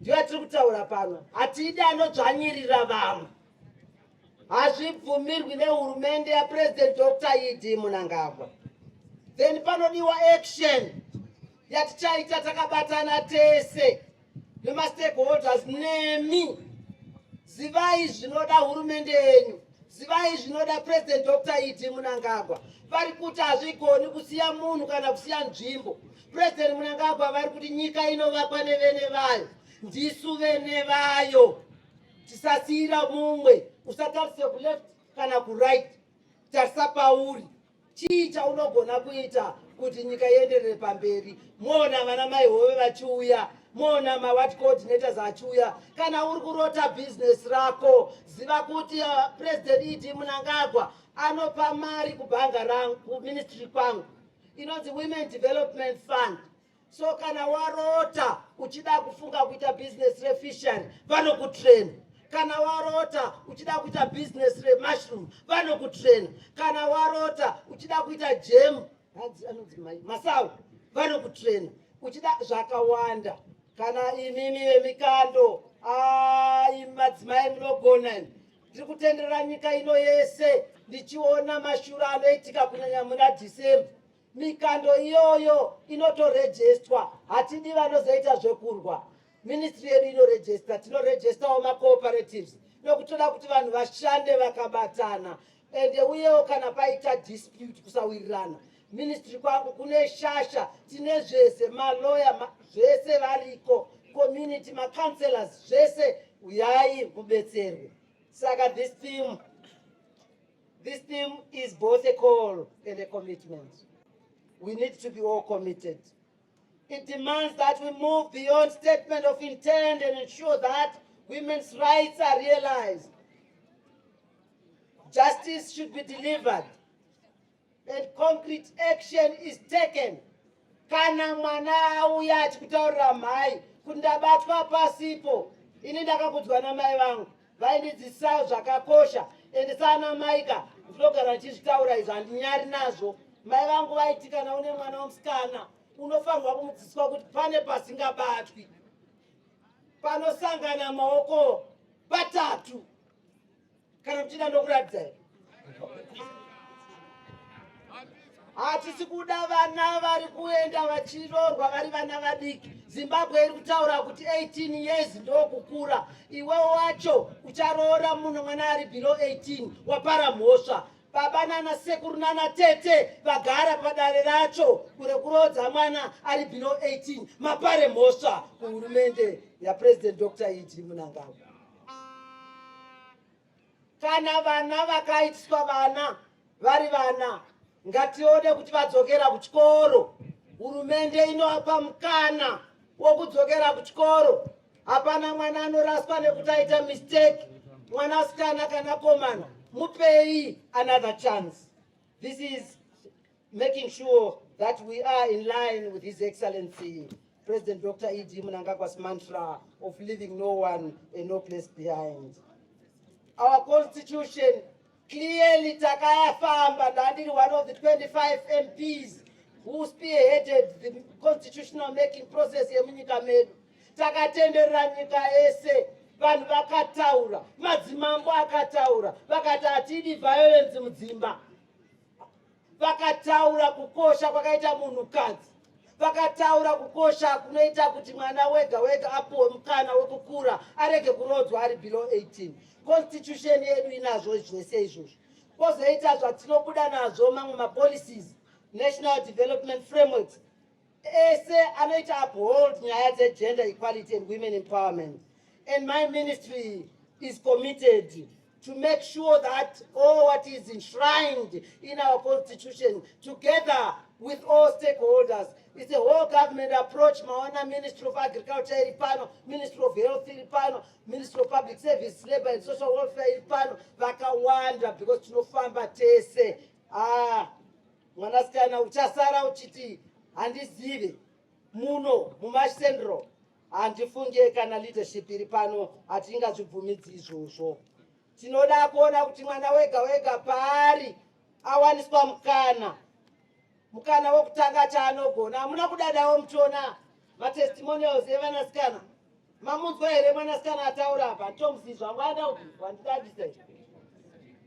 Ndiyo yatiri kutaura pano. Hatidi anodzvanyirira vamwe. Hazvibvumirwi nehurumende yaPresident Dr. ED Mnangagwa. Then panodiwa action yatichaita takabatana tese nemastakeholders nemi. Zivai zvinoda hurumende yenyu, zivai zvinoda President Dr. ED Mnangagwa. Vari kuti hazvigoni kusiya munhu kana kusiya nzvimbo. President Mnangagwa vari kuti nyika inovakwa nevene vayo. Ndisu vene vayo, tisasiyira mumwe. Usatarise kuleft kana kuright, tarisa pauri. Chii chaunogona kuita kuti nyika ienderere pamberi? Moona vana mai Hove vachiuya, moona maward coordinators achiuya. Kana uri kurota bhizinesi rako, ziva kuti President ED Mnangagwa anopa mari kubhanga rangu, kuministry kwangu, inonzi Women Development Fund. So kana warota uchida kufunga kuita bhizinesi refishery, vanokutrain. Kana warota uchida kuita bhizinesi remushroom, vanokutrain. Kana warota uchida kuita jam, hanzi anonzi masau, vanokutrain. Uchida zvakawanda. Kana imimi vemikando, imi madzimai munogona. Ndiri kutenderera nyika ino yese ndichiona mashura anoitika, kunyanya muna Dhisemba. Mikando iyoyo inotorejestwa. Hatidi vanozoita zvekurwa. Ministry yedu inorejesta, tinorejestawo macooperatives nokutoda kuti vanhu vashande vakabatana. Ende uyewo kana paita dispute, kusawirirana, ministry kwangu kune shasha. Tine zvese, maloya zvese variko, community macounselors, zvese. Uyai mubetserwe. Saka this theme is both a call and a commitment. We need to be all committed. It demands that we move beyond statement of intent and ensure that women's rights are realized. Justice should be delivered and concrete action is taken. Kana mwana auya achikutaurira mhai kuti ndabatwa pasipo, ini ndakakudzwa namai vangu, vaindidzidzisa zvakakosha. Ende saana maika ndinogara ndichizvitaura izvo, handinyari nazvo. Mai vangu vaiti kana une mwana womusikana, unofanirwa kumudzidziswa kuti pane pasingabatwi, panosangana maoko patatu. Kana muchida ndokuratidzai. Hatisi kuda vana vari kuenda vachiroorwa vari vana vadiki. Zimbabwe iri kutaura kuti 18 years ndokukura. Iwe wacho ucharoora munhu mwana ari below 18, wapara mhosva. Baba nana sekuru nana tete vagara padare racho kure kuroodza mwana ari below 18, mapare mhosva kuhurumende yaPresident Dr. ED Mnangagwa. Kana vana vakaitiswa vana vari vana, ngatione kuti vadzokera kuchikoro. Hurumende inoapa mukana wokudzokera kuchikoro. Hapana mwana anoraswa nekuti aita mistake. Mwanasikana kana komana, mupei another chance. This is making sure that we are in line with His Excellency President Dr. ED Mnangagwa's mantra of leaving no one and no place behind. Our constitution clearly, takayafamba. Ndandiri one of the 25 MPs who spearheaded the constitutional making process yemunyika medu. Takatenderera nyika yese, vanhu vakataura, madzimambo akataura, vakati hatidi violence mudzimba. Vakataura kukosha kwakaita munhukadzi, vakataura kukosha kunoita kuti mwana wega wega apuwe mukana wekukura, arege kurodzwa ari below 18. Constitution yedu inazvo zvese izvozvo. Kwozoita zvatinobuda nazvo, mamwe mapolicies, national development frameworks, ese anoita uphold nyaya dzegender equality and women empowerment. And my ministry is committed to make sure that all what is enshrined in our constitution, together With all stakeholders. It's a whole government approach. Maona Ministry of Agriculture iri pano, Ministry of Health iri pano, Ministry of Public Service, Labour and Social Welfare iri pano, vakawanda, because tinofamba tese. Ah, mwanasikana, uchasara uchiti handizive muno muMash Central. Handifunge kana leadership iri pano hatingazvibvumidzi izvozvo. Tinoda kuona kuti mwana wega wega paari awaniswa mukana wokutanga chaanogona. Hamuna kudadawo muchiona matestimonials evanasikana? Mamunzwa here mwanasikana ataura apa? Tomuzivi zvangu, aenda wandidadisa.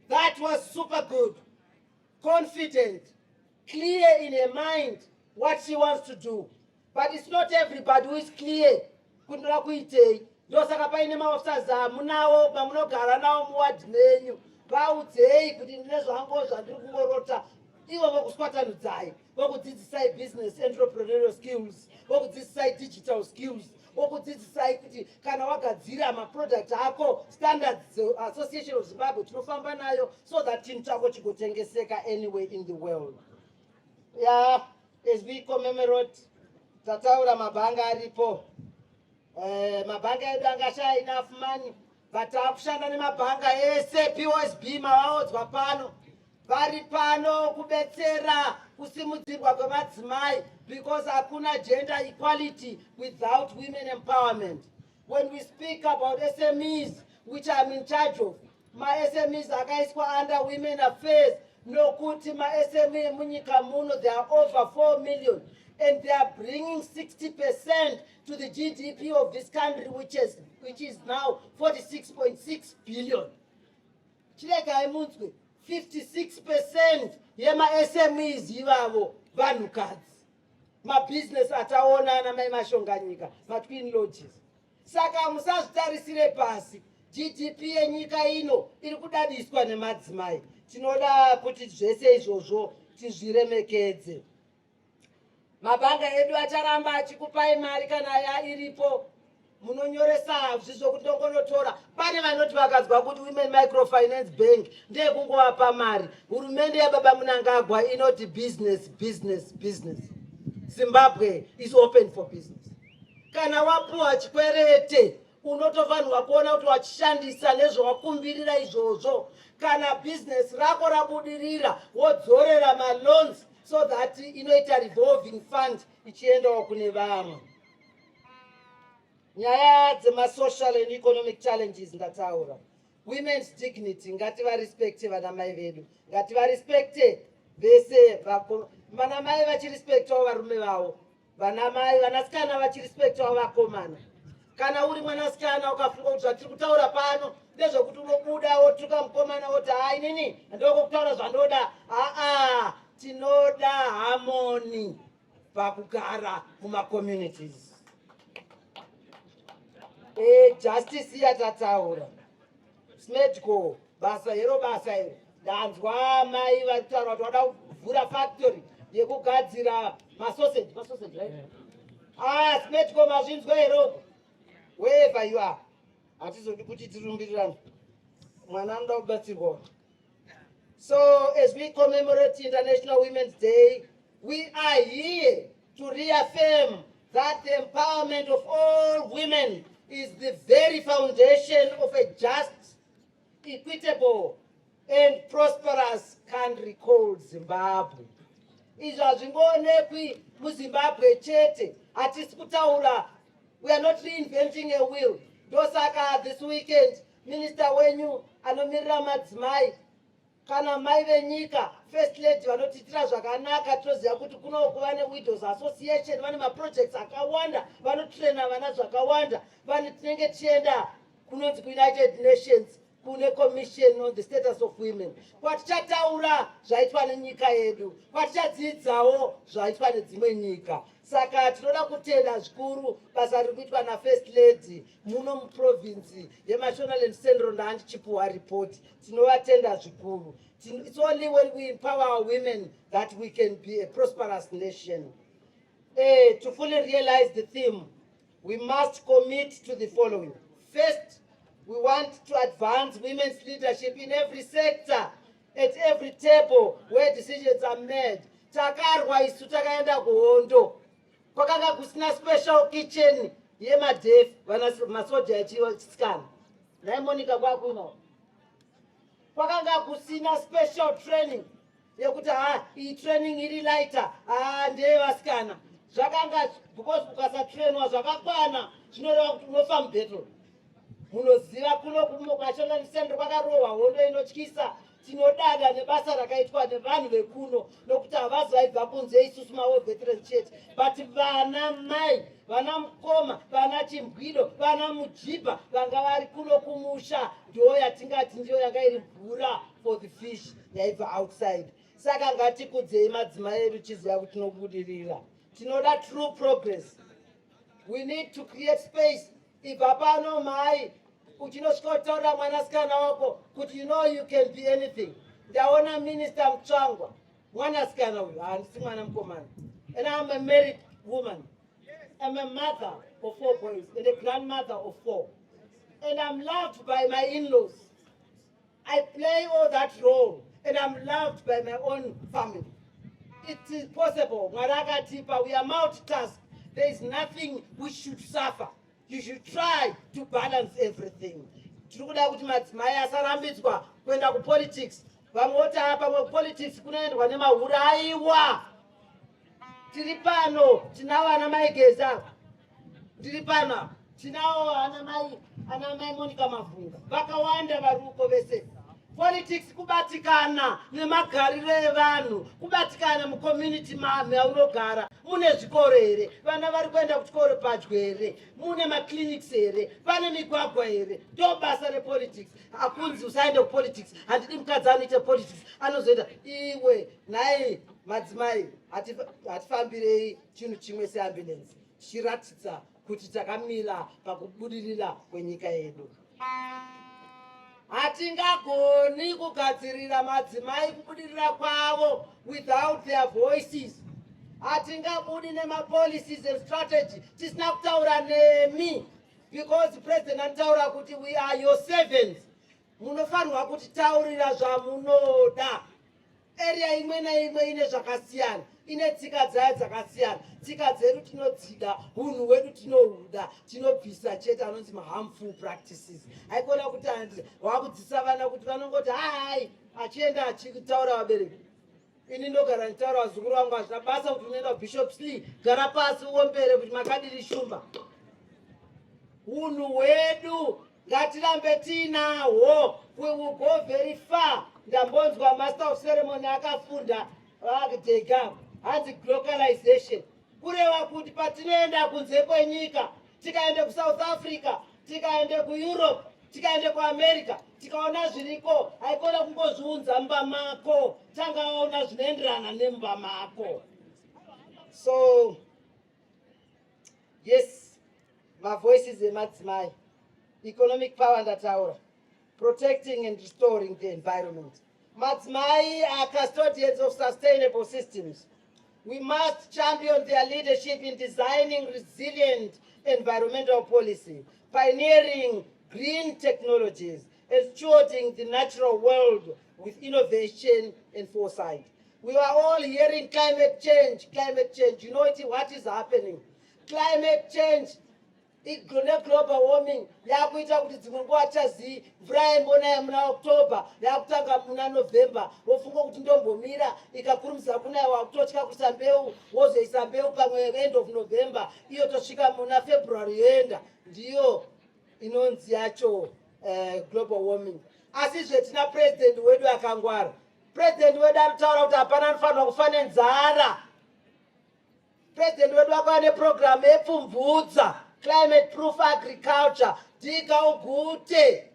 That was super good, confident, clear in her mind what she wants to do. But it's not everybody who is clear kuti ndoda kuitei. Ndosaka paine maofficers amunawo pamunogara nawo muwadhi menyu. Vaudzei kuti ndine zvangu zvandiri kungorota. Ivo vokuswatanudzai, vokudzidzisai business entrepreneurial skills, vokudzidzisai digital skills, vokudzidzisai kuti kana wagadzira maproduct ako, Standards Association of Zimbabwe tinofamba nayo so that chinhu chako chigotengeseka anyway in the world. Yeah, as we commemorate, tataura mabhanga aripo. Mabhanga edu angashaya enough money, but taakushanda nemabhanga ese. POSB mavaodzwa pano, vari pano kubetsera kusimudzirwa kwemadzimai, because hakuna gender equality without women empowerment. When we speak about SMEs, which I'm in charge of, maSMEs akaiswa under Women Affairs nokuti maSME emunyika muno, there are over 4 million and they are bringing 60% to the GDP of this country, which is now 46.6 billion. Chiregai munzwe, 56% yemaSMEs ivavo vanhukadzi. Mabhizinesi ataona namai Mashonganyika, maTwin Lodges. Saka musazvitarisire pasi. GDP yenyika ino iri kudadiswa nemadzimai. Tinoda kuti zvese izvozvo tizviremekedze. Mabhanga edu acharamba achikupai mari kana ya iripo. Munonyoresa zvizokuti ndongonotora. Pane vanoti vakazwa kuti Women Microfinance Bank ndeyekungovapa mari. Hurumende yababa Mnangagwa inoti business, business, business. Zimbabwe is open for business. Kana wapuwa chikwerete, unotofanirwa kuona kuti wachishandisa nezvawakumbirira izvozvo. Kana bhizinesi rako rabudirira, wodzorera maloans so that inoita revolving fund ichiendawo kune vamwe. Nyaya dzemasocial and economic challenges ndataura. Women's dignity, ngativarespekte vanamai vedu, ngativarespekte vese. Vanamai vachirespektawo varume vavo, vanamai, vanasikana vachirespektawo vakomana. Kana uri mwanasikana ukafunga kuti zvatiri kutaura pano ndezvekuti unobuda wotuka mukomana woti, "Hai, inini ndokokutaura zvandoda," aa, tinoda harmony pakugara mumacommunities. Justice yatataura, SMEDCO, basa hero, basa iro. Ndanzwa mai vari kutaura kuti vada kuvhura factory yekugadzira masoseji, masoseji, right? Ah, SMEDCO, mazvinzwa here uko? Wherever you are, hatizodi kuti tirumbirirane. Mwana anoda kubatsirwawo. So as we commemorate International Women's Day, we are here to reaffirm that the empowerment of all women is the very foundation of a just, equitable and prosperous country called Zimbabwe. Izvo hazvingoonekwi muZimbabwe chete. Hatisi kutaura, we are not reinventing a wheel. Ndosaka this weekend minister wenyu anomirira madzimai, kana mai venyika, First Lady, vanotiitira zvakanaka. Tinoziva kuti kuno kuva neWidows Association, vane maprojects akawanda, vanotraina vana zvakawanda. Vane tinenge tichienda kunonzi kuUnited Nations, kune Commission on the Status of Women, kwatichataura zvaitwa nenyika yedu, kwatichadzidzawo zvaitwa nedzimwe nyika. Saka tinoda kutenda zvikuru basa riri kuitwa naFirst Lady muno muprovinsi yeMashonaland Central. Ndaandichipuwa ripoti, tinovatenda zvikuru. It's only when we empower our women that we can be a prosperous nation. To fully realize the theme, we must commit to the following. First, we want to advance women's leadership in every sector, at every table where decisions are made. Takarwa isu, takaenda kuhondo, kwakanga kusina special kitchen yemadeaf, vana masoja echisikana. Nhai Monica, kwakuno kwakanga kusina special training yekuti ha, iyi training iri lighter, ha, ndeyevasikana. Zvakanga, because ukasatrainwa zvakakwana, zvinoreva kuti unofa mubattle. Munoziva kuno kuMashonaland Central kwakarohwa hondo inotyisa. Tinodada nebasa rakaitwa nevanhu vekuno, nokuti havazi vaibva kunze, isusu mawar veterans chete, but vana mai, vana mukoma, vana chimbwido, vana mujibha vanga vari kuno kumusha. Ndo yatingati ndiyo yanga iri mvura for the fish yaibva outside. Saka ngatikudzei madzimai edu, tichiziva kuti tinobudirira. Tinoda true progress. We need to create space. Ibva pano, mai, uchinosvika kutaurira mwanasikana wako kuti, "You know you can be anything." Ndaona Minister Mutsvangwa, mwanasikana uyu, handisi mwana mukomana. And I'm a married woman. I'm a mother of four boys and a grandmother of four, and I'm loved by my in-laws. I play all that role and I'm loved by my own family. It is possible. Mwari akatipa, we are multitask. There is nothing we should suffer. You should try to balance everything. Tiri kuda kuti madzimai asarambidzwa kuenda kupolitics. Vamwe voti, "Ah, pamwe politics kunoendwa nemahura." Aiwa, tiri pano, tina vana Maigeza, ndiri pano, tinawo ana mai Monica Mavhunga, vakawanda vari uko vese. Politics kubatikana nemagariro evanhu, kubatikana mucommunity maunogara. Mune zvikoro here? Vana vari kuenda kuchikoro padyo here? Mune maclinics here? Pane migwagwa here? Ndo basa repolitics. Hakunzi usaende kupolitics, handidi mukadzi anoita politics, anozoita iwe. Nhai madzimai, hatifambirei chinhu chimwe seambulance, tichiratidza kuti takamira pakubudirira kwenyika yedu. Hatingagoni kugadzirira madzimai kubudirira kwavo without their voices. Hatingabudi nemapolicies and strategy tisina kutaura nemi, because President anotaura kuti we are your servants. Munofanirwa kutitaurira zvamunoda. Area imwe naimwe ine zvakasiyana, ine tsika dzayo dzakasiyana. Tsika dzedu tinodzida, unhu hwedu tinohuda. Tinobvisa chete anonzi maharmful practices. Haikona kuti wakudzidzisa vana kuti vanongoti hai, achienda achitaura vabereki. Ini ndogara nditaura vazukuru vangu, hazvina basa kuti unoenda kuBishopslea, gara pasi uombere kuti makadiri shumba. Unhu hwedu ngatirambe tiinahwo. We will go very far. Ndambonzwa master of ceremony akafunda vakudhega, hanzi glocalization, kureva kuti patinoenda kunze kwenyika, tikaende kuSouth Africa, tikaende kuEurope, tikaende kuAmerica, tikaona zviriko, haikona kungozviunza mumba mako. Tangaona zvinoenderana nemumba mako. So yes, mavoices emadzimai, economic power ndataura, protecting and restoring the environment. Madzimai are custodians of sustainable systems. We must champion their leadership in designing resilient environmental policy, pioneering green technologies, and stewarding the natural world with innovation and foresight. We are all hearing climate change, climate change. You know it, what is happening? Climate change neglobal warming yakuita kuti dzimwe nguva chazii, mvura yaimbonaya muna October yakutanga muna November. Wofunga kuti ndombomira, ikakurumidza kunaya, wakutotya kuisa mbeu. Wozoisa mbeu pamwe end of November, iyo tosvika muna February yoenda. Ndiyo inonzi yacho global warming. Asi zvetina president wedu akangwara. President wedu anotaura kuti hapana anofanirwa kufa nenzara. President wedu akauya neprogramu yepfumvudza, climate proof agriculture, dika ugute.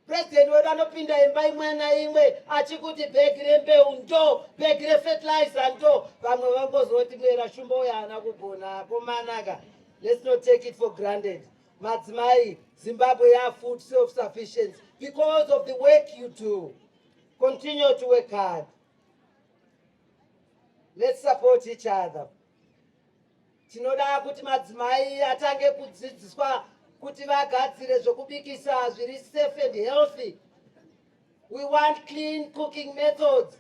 President wedu anopinda imba imwe naimwe achikuti bhegi rembeu ndo, bhegi refertilizer ndo. Vamwe vangozoti mwera shumba uyo haana kugona akomanaka. Let's not take it for granted. Madzimai, Zimbabwe yafood self sufficient because of the work you do. Continue to work hard. Let's support each other. Tinoda kuti madzimai atange kudzidziswa kuti vagadzire zvokubikisa zviri safe and healthy. We want clean cooking methods.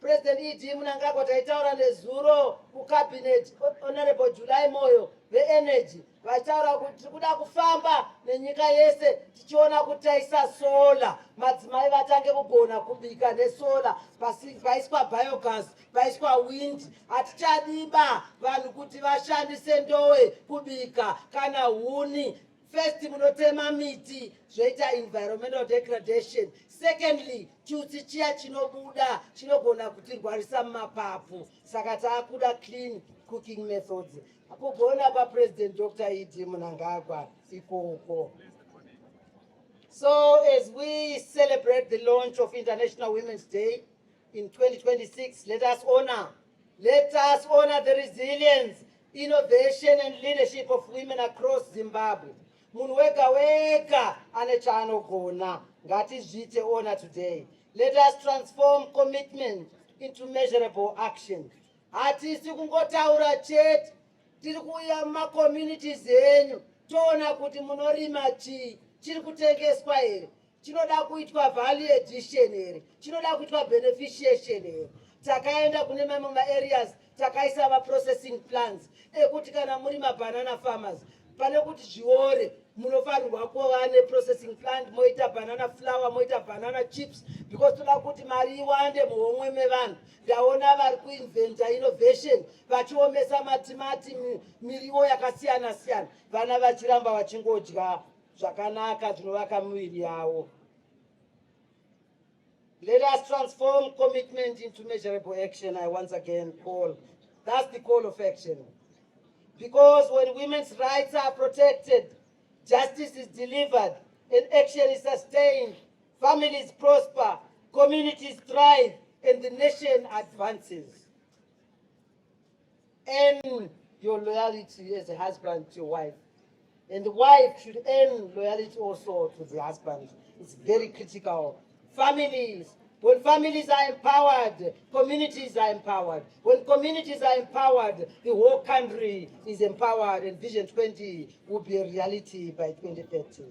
President ED Mnangagwa taitaura nezuro kucabinet, Honorable July Moyo veEnergy vachitaura kuti tiri kuda kufamba nenyika yese tichiona kuti taisa solar, madzimai vatange kugona kubika nesolar, paiswa biogas, paiswa wind. Hatichadiba vanhu kuti vashandise ndowe kubika kana huni. First, munotema miti, zvoita environmental degradation. Secondly, chutsi chiya chinobuda chinogona kutirwarisa mumapapu. Saka taakuda clean cooking methods. Kugona kwaPresident Dr ED Mnangagwa ikoko. So as we celebrate the launch of International Women's Day in 2026, let us honor the resilience, innovation and leadership of women across Zimbabwe. Munhu wega wega ane chaanogona. Ngatizviite honor today. Let us transform commitment into measurable action. Hatisi kungotaura chete, tiri kuuya mumacommunities enyu toona kuti munorima chii, chiri kutengeswa here, chinoda kuitwa value addition here, chinoda kuitwa beneficiation here. Takaenda kune mamwe maareas, takaisa maprocessing plants ekuti kana muri mabanana farmers, pane kuti zviore, munofanirwa kuva neprocessing plant, moita banana flour, moita banana chips, because toda kuti mari iwande muhomwe mevanhu. Ndaona vari kuinventa innovation vachiomesa matimati, miriwo yakasiyana siyana, vana vachiramba vachingodya zvakanaka zvinovaka miviri yavo. Let us transform commitment into measurable action. I once again call. That's the call of action. Because when women's rights are protected, justice is delivered, and action is sustained, families prosper, communities thrive, and the nation advances. Earn your loyalty as a husband to your wife. And the wife should earn loyalty also to the husband. It's very critical. Families, when families are empowered, communities are empowered. When communities are empowered, the whole country is empowered, and Vision 20 will be a reality by 2030.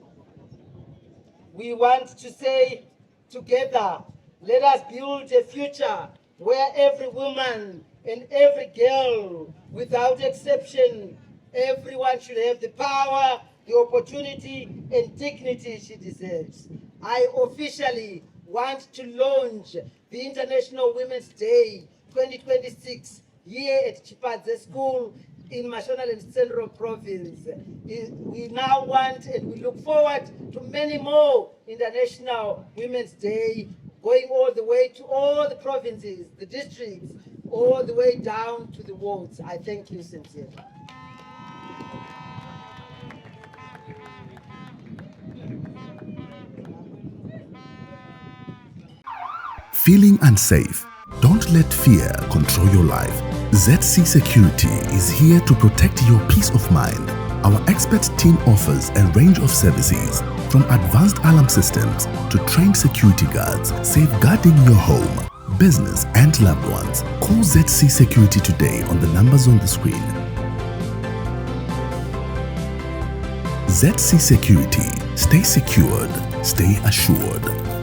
We want to say together, let us build a future where every woman and every girl, without exception, everyone should have the power, the opportunity, and dignity she deserves. I officially want to launch the International Women's Day 2026 here at Chipadze School in Mashonaland Central Province. We now want and we look forward to many more International Women's Day going all the way to all the provinces, the districts, all the way down to the wards. I thank you sincerely. Feeling unsafe? Don't let fear control your life. ZC Security is here to protect your peace of mind. Our expert team offers a range of services from advanced alarm systems to trained security guards, safeguarding your home, business, and loved ones. Call ZC Security today on the numbers on the screen. ZC Security. Stay secured, stay assured.